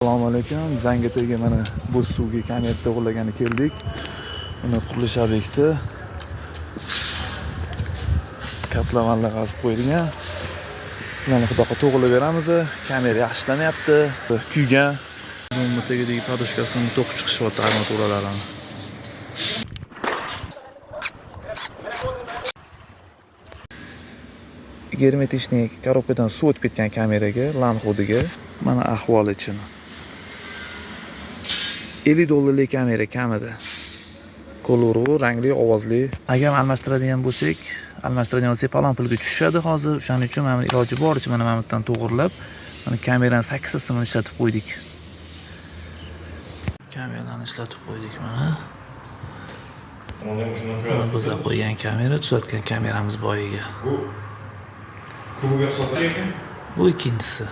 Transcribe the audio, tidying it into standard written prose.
Assalomu alaykum. Zangiotaga mana bu suvga kamera to'g'irlagani keldik. Mana qurilish obyekti. Kotlovanlar qazib qo'yilgan. Bularni xudo xohlasa to'g'irlab beramiz. Kamera yaxshi ishlamayapti. Kuygan. Buni tagidagi подушка sini to'qib chiqishyapti armaturalarini. Germetичный korobkadan suv o'tib ketgan kameraga, LAN hudiga. Mana ahvol ichini. 50 dollarlik kamera kamida. Kolori, rangli, ovozli. Agar almashtiradigan bo'lsak, falon pulga tushadi hozir. O'shaning uchun mana iloji boricha mana bu yerdan to'g'irlab, mana kamerani 8 ta simini ishlatib qo'ydik. Kamerani ishlatib qo'ydik mana. Mana biza qo'ygan kamera, tuzatgan kameramiz boyiga. Bu kuboga hisoblanadi. Bu ikkinchisi.